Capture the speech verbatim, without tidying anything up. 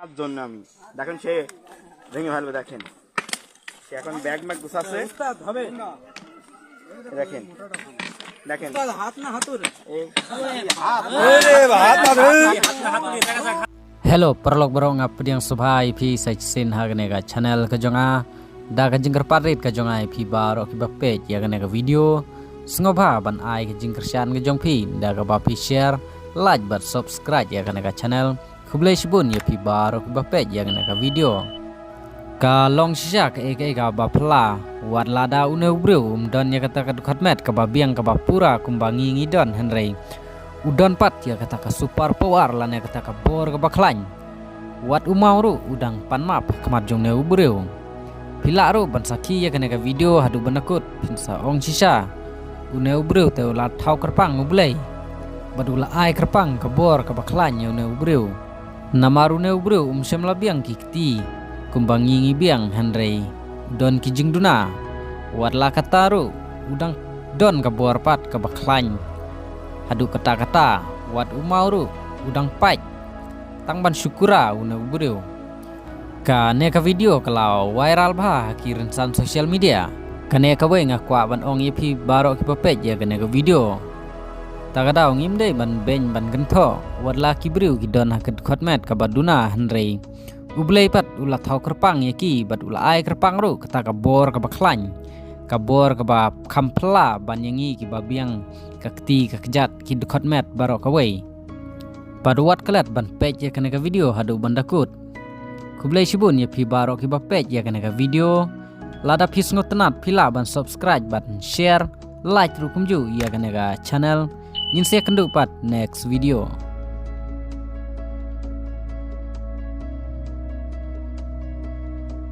সাতজন আমি। দেখেন সে ভেঙে ফেলবে, দেখেন। সে এখন ব্যাগ ম্যাগ গুছাচ্ছে। উস্তাদ হবে। দেখেন। দেখেন। উস্তাদ হাত না হাতুড়ে। এই হাত। Hello, paralok baroh, nga pdiang sngewbha ïa phi sa shisien ha kane ka channel ka jong nga. Da ka jingkyrpad rit ka jong nga ïa phi baroh kiba peit ïa kane ka video, sngewbha ban ai ka jingkyrshan ka jong phi da kaba phi share, like bad subscribe ïa kane ka channel. Khublei shibun ïa phi baroh kiba peit ïa kane ka video. Ka long shisha kaei kaei kaba phylla, wat lada une u briew um don ïa kata ka dkhot met kaba biang kaba pura kumba ngi ngi don, hynrei u don pat ïa kata ka super power lane kata ka bor kaba khlaiñ. Wat u maw ruh u dang pan map ha khmat jong une u briew. Phi lah ruh ban sakhi ïa kane ka video haduh ban da kut, phin sa ong shisha. Une u briew te u la thaw kyrpang U Blei bad u la ai kyrpang ka bor kaba khlaiñ ïa une u briew. Namar une u briew um shym la biang ki kti kumba ngi ngi biang, hynrei u don ki jingduna. Wat la katta ruh u dang don ka bor pat kaba khlaiñ. Haduh katta katta, wat u maw ruh u dang pait. Tang ban shukura une u briew. Kane ka video ka la viral bha ha ki rynsan social media. Kane kawei nga kwah ban ong ïa phi baroh kiba peit ïa kane ka video. Ta ka daw ngim dei ban beiñ ban kynthoh, wat la ki briew ki don ha ka dkhot met kaba duna, hynrei U Blei pat u la thaw kyrpang ïa ki bad u la ai kyrpang ruh kata ka bor kaba khlaiñ, ka bor kaba kham phylla ban ïa ngi kiba biang ka kti ka kjat ki dkhot met baroh kawei. Bad wat klet ban peit ïa kane ka video haduh ban da kut. Khublei shibun ïa phi baroh kiba peit ïa kane ka video. Lada phi sngewtynnat phi lah ban subscribe bad share, like ruh kumjuh ïa kane ka channel. Ngin sa ïakynduh pat next video.